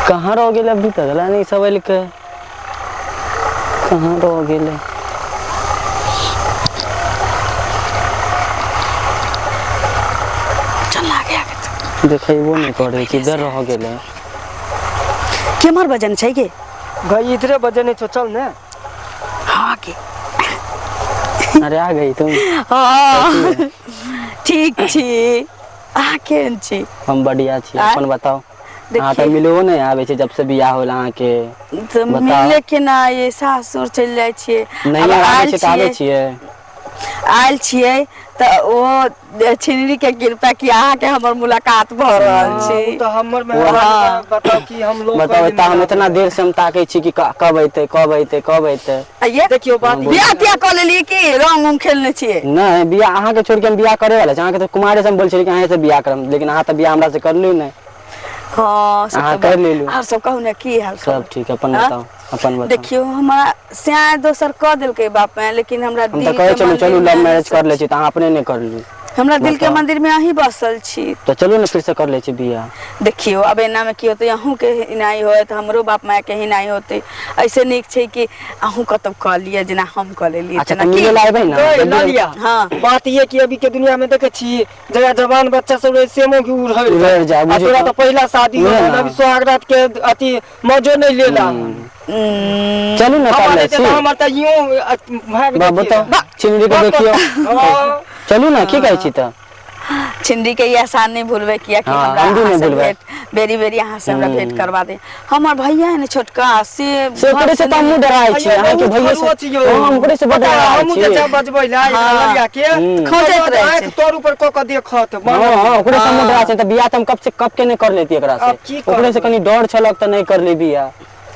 कहाँ रह गेलै अभी तक ला नहीं सब के कहाँ रह गेलै चल आगे आगे तो देखेबो नहीं करे किधर रह गेलै केम्हर बजन छै गे गई इधरे बजने छो चल ने हाँ के अरे आ गई तुम हाँ ठीक छी अहाँ केहन छी हम बढ़िया छी आँय? अपन बताओ अहाँ तऽ देखिए मिलबो नहि आबै छै जब से बियाह होला अहाँके तऽ बताउ। मिले के ना ये सासुर चलि जाइ छियै नहि आब आबै आयल छै तऽ आबै छियै छियै आयल छियै तऽ ओ छिनरी के कृपा कि अहाँके हमर मुलाकात भऽ रहल हाँ, छै उ तऽ हमर मेहरबानी बताओ कि हम लोग बताउ एता हम इतना देर से हम ताकै छी कि कब अयतै कब अयतै कब अयतै आ ये देखियो बात हाँ, बियाह तियाह कऽ लेलियै कि रंग उंग खेलने छियै नहि बियाह अहाँके छोड़ि के हम बियाह करे वाला छी अहाँके तऽ कुमारे से हम बोल छलियै कि अहाँसँ बियाह करब लेकिन अहाँ तऽ बियाह हमरा से करलू नहि हाँ से अहाँ तऽ कर लेलू। आर सब कहू ने की हाल सब खबर ठीक अपन हाँ? बताउ अपन बताउ देखियौ हमरा स्याय दोसर कऽ देलकै बाप माय लेकिन हमरा हम दिल तऽ कहै के छलहुँ चलू मंदिर लव में मैरिज कर लै छी तऽ अहाँ अपने नहि करलू हमरा दिल के बताउ। मंदिर में अहीं बसल छी तऽ चलू ने फिर से कर लै छी बियाह देखियौ अब एना में की होतै अहूँ के हिनाई होत हमरो बाप माय के हिनाई होतै ऐसे नीक छै कि अहूँ कतौ कऽ लिअ जेना हम कऽ लेलियै अच्छा तेना तऽ की मिले लए अयबै ने गई जल्दी ललिया हाँ। बात ये कि अभी के दुनिया में देखे छी जया जवान बच्चा सब रहे सेमो के उड़ल उड़ल जाय, आ बुझियौ तोरा तऽ। तऽ पहिला शादी उहे हो ना। अभी सुहागरात के अथी मजो नहीं लेला उम्म, चलू ने कर हमर लै हेतै छी तऽ हमर तऽ यूं भागि बाबू जैतियै। तऽ छिनरी के देखियौ हाँ। चलू ने की कहै छी तऽ छिंदी के ई एहसान नहीं भूलबै कियाकि हाँ, हमरा हम भी अहाँ नहीं से भूलबै। भेंट बेरी बेरी अहाँ से हमरा भेंट करवा दे हमर भैया है ने छोटका से से घर ओकरे से तऽ हमहूँ नहीं- डराइ छी भैया अहाँके बहुत भैया खड़ुआ से छी यौ। हाँ, हम ओकरे से बड पता है, डराइ हमहूँ छी जे जायब बजबै ला एकरा हाँ। ललिया के खोजैत रहै आँखि छै। तोर ऊपर कऽ कऽ देखत हाँ हाँ ओकरे से हमहूँ डराइ छी तऽ बियाह तऽ हम कब से कब के नहि कर लेती एकरा आब से की ओकरे से करबै? कनी डर छलक तऽ नहि करली बियाह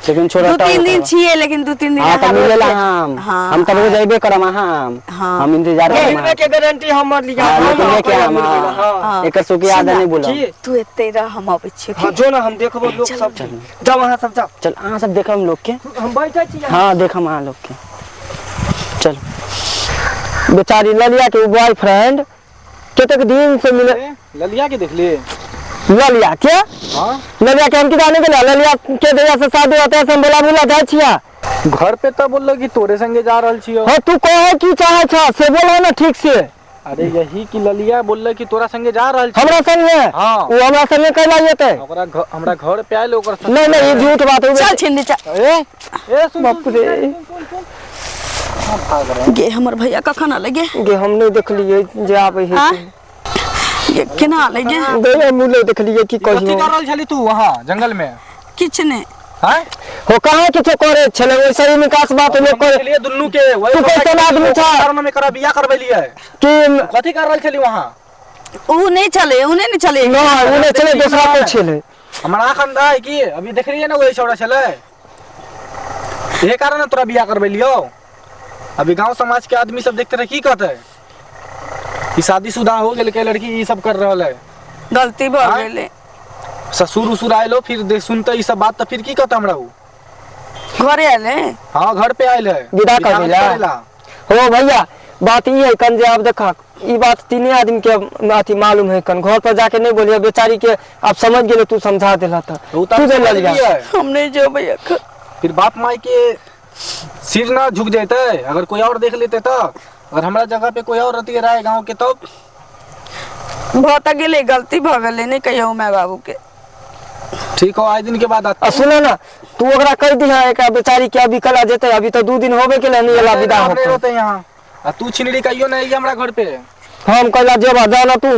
लेकिन छोड़ा दू तीन दिन छियै लेकिन दू तीन दिन हाँ तऽ अहाँ मिले ला रोज- हम हाँ, हम तऽ रोज अयबे करब अहाँ हाँ। हम इंतजार करब मिलबै के गारंटी हमर लिया हाँ, हम लेकिन लेके अपन आम मिलबै ला, हाँ। हाँ। एकर सुखी आदत नहीं बोलब की तू एते रह हम अबै छियै हाँ जो ना हम देखबो लोग सब जाओ अहाँ सब जाओ चल अहाँ सब देखब हम लोग के हम बैठे छी यहाँ। हाँ देखम अहाँ लोग के चल बेचारी ललिया के बॉयफ्रेंड कतेक दिन से मिले ललिया के देखली ललिया के हाँ ललिया के हम की जाने गेला ललिया के जहिया से शादी होते से हम बोला बुला जाइ छिया घर पे तो बोललो कि तोरे संगे जा रहल छियो हाँ तू कहे की चाहे छ से बोल ना ठीक से अरे यही कि ललिया बोललो कि तोरा संगे जा रहल छियो हमरा संगे हाँ। वो हमरा संगे कैला जेतै ओकरा हमरा घर पे आयल ओकर नहीं नहीं ये झूठ बात है चल छिंदी चल ए ए सुन बाप रे गे हमर भैया कखन अलै गे गे हम नहीं देखलिए जे आबै है आँय? गे केना अलै गे गे हम नहीं देखलिए की कथी कहियो कर रहल छली तू वहां जंगल में किछु नहि हैं हो कहाँ किछो करे छलै ओइसे ही निकास बात लोग करे लिए दुन्नू के वही तू कैसन आदमी छा? कारण में करा बियाह करबेलिए कि कथी कर रहल छली वहां ऊ नहि छलै ऊ नहि ने छलै ना उ नहि छलै दोसरा कोइ छलै हमरा आँख अंधा है की अभी देख रही है ना वही छौड़ा छलै इहे कारण तोरा बियाह करबेलियो अभी गांव समाज के आदमी सब देखते रहे की कहते कि शादीशुदा हो गेल के लड़की ई सब कर रहल है गलती भऽ आँय? गेलै ससुर उसुर आयलो फिर देख सुनते ई सब बात तो फिर की कहते हमरा उ घरे आयल हाँ घर पे आयल है विदा कर नहीं देला। करेला। हो भैया बात ई है कन जे आब देखा ई बात तीने आदमी के अथी मालूम है कन घर पर जाके नहीं बोलिए बेचारी के आप समझ गेलो तू समझा देला त उ तू तब दे समझ ललिया लिए। हम नहीं जेबै एखन फिर बाप माई के सिर ना झुक जेते अगर कोई और देख लेते तो अगर हमरा जगह पे कोई और रहती रहे गांव के तो भऽ तऽ गेलै गलती भऽ गेलै नहि कहियौ माय बाबू के ठीक हो आए दिन के बाद आ सुनो ना तू ओकरा कह दिहा एकरा बेचारी के अभी कला जेते अभी तो 2 दिन होबे के नहीं एला विदा हम नहीं हो रहते यहाँ आ तू छिनरी कहियो नहीं हमरा घर पे हम कहला जेबा जा ना तू।